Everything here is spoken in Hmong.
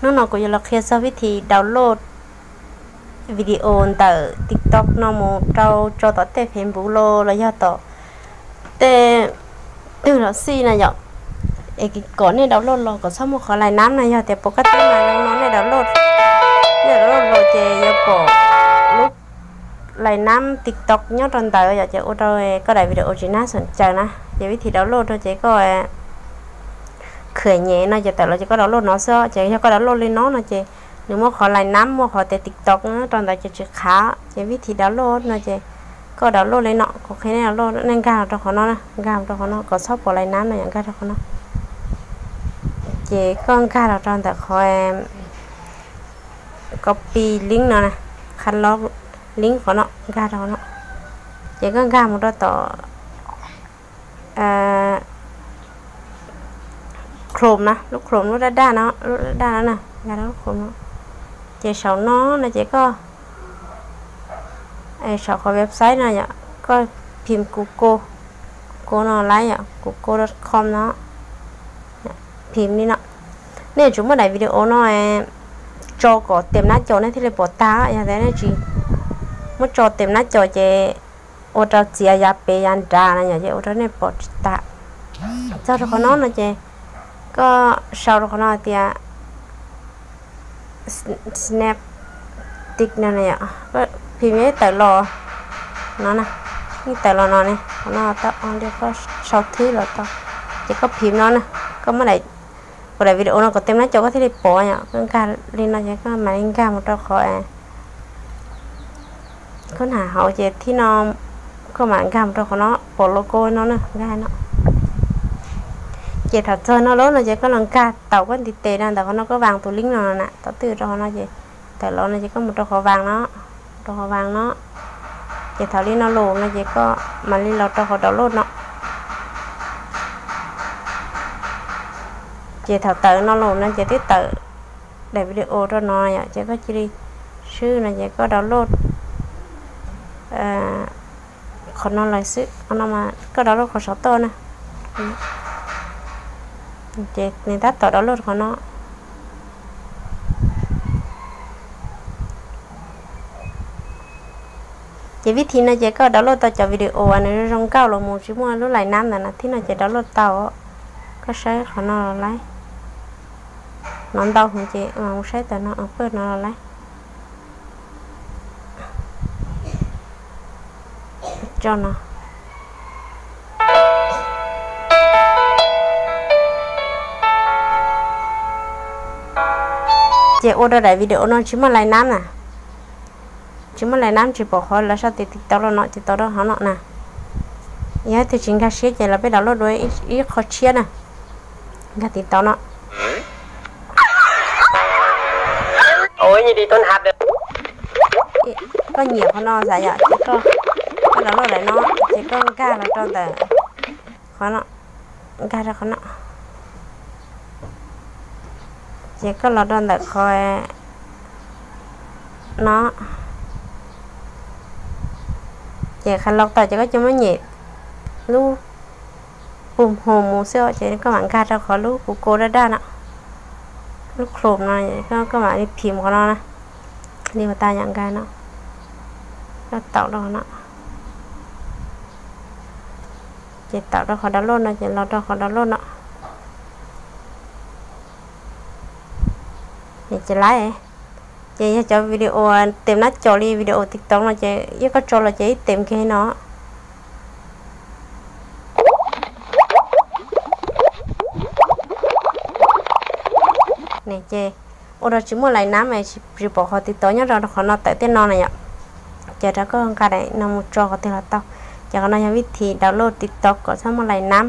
Hnub no kuv yuav los qhia txog vib thi download video ntawm TikTok no mus rau tso tom tej Facebook los los yog tom tej twg los xij na yom. Es kom nej download los kom txhob muaj qhov lais nab no, yog tias pom kab tib mas no nej download, nej download los ces yuav pom lub lais nab TikTok nyob rau ntawd yom, ces ua rau koj daim video tsis nab xoom caws na. Ces vib thi download no ces koj khwm nyem no ces tawm los ces koj download no xwb, ces yog koj download li no no ces nws muaj qhov lais nab, muaj qhov tias TikTok nyob rau ntawd ces tsis qhav. Ces vib thi download no ces koj download li no, kuv qhia nej download, nej nkag los rau qhov no na, nkag los rau qhov no kom txhob pom lais nab no yom, nkag rau qhov no. Ces koj nkag los rau ntawm qhov copy link no na, qha lo link qhov no, nkag rau qhov no. Ces koj nkag mus rau tom Chrome na, lub Chrome lub daj daj no, lub daj daj no na, nkag rau lub Chrome no. Ces saum no no ces koj, saum qhov website no yom, koj phim Google, Google no lawm yom, google dot com no, phim li no. Nej yuav tsum muab daim video no tso kom tes nab cov nej thiaj li pom tag, yog tias nej tsis muab tso tes nab cov ces ua rau txiav yav pem yav nrad no yom, ces ua rau nej pom tsis tag. Txog rau qhov no no ces koj sau rau qhov no tias Snaptic no na yom, phim yeej tawm los no na, yeej tawm los no ne, qhov no tau li koj sau thwb los tau. Ces koj phim no na, koj muab daim, kuv daim video no kom tes nab cov koj thiaj li pom yom, koj nkag li no ces koj mam li nkag mus rau qhov koj nam hauv ces thib no koj mam nkag mus rau qhov no pom logo no na, nkag no. Ces thaum txog no lawm no ces koj los nkag tau koj ntiv tes na, ntawm qhov no koj vas tus link no na, tau twb rau qhov no ces tawm los no ces koj mus rau qhov vas no, rau qhov vas no. Ces thaum li no los no ces koj mam li los rau qhov download no. Ces thaum tawm no los no ces twb tawm daim video rau no yom, ces koj cia li swb no ces koj download qhov no los xwb, koj download qhov saum toj na. Ces nws tab tom download qhov no. Ces vib thi no ces koj download tau cov video nws zoo nkauj los mus tsis muaj lub lais nab ntawd na, thib no ces download tau. Koj saib qhov no los lawm, no ntau heev ces mus saib tau no pawg no los lawm. Tso no. Ces ua rau daim video no tsis muaj lais nab na, tsis muaj lais nab, tsis pom qhov lawv sau tias TikTok los no ces tau rau qhov no na. Yog tus tsis nkag siab ces los peb download dua ib qho tshiab na, nkag TikTok no. Koj nyiam qhov no xav yom, ces koj, koj download lawm no, ces koj nkag los rau ntawm qhov no, nkag rau qhov no. Ces koj los rau ntawm qhov no, ces qhov los tau ces koj cia muab nyem lub pus hmo mus xwb ces koj mam nkag rau qhov lub Google daj daj no, lub Chrome no, koj mam li phim qhov no na, li ua tas yom, nkag no, koj taum rau qhov no. Ces taum rau qhov download no ces los rau qhov download no. Ces lawm, ces yog cov video tes nab cov li video TikTok no ces yog koj tso los ces ib tes nkag no. Ces ua rau tsis muaj lais nab mas tsis pom qhov TikTok nyob rau qhov no tawm tej no na yom. Ces rau koj nqa daim no mus tso qhov twg los tau. Ces qhov no yog vib thi download TikTok kom txhob muaj lais nab.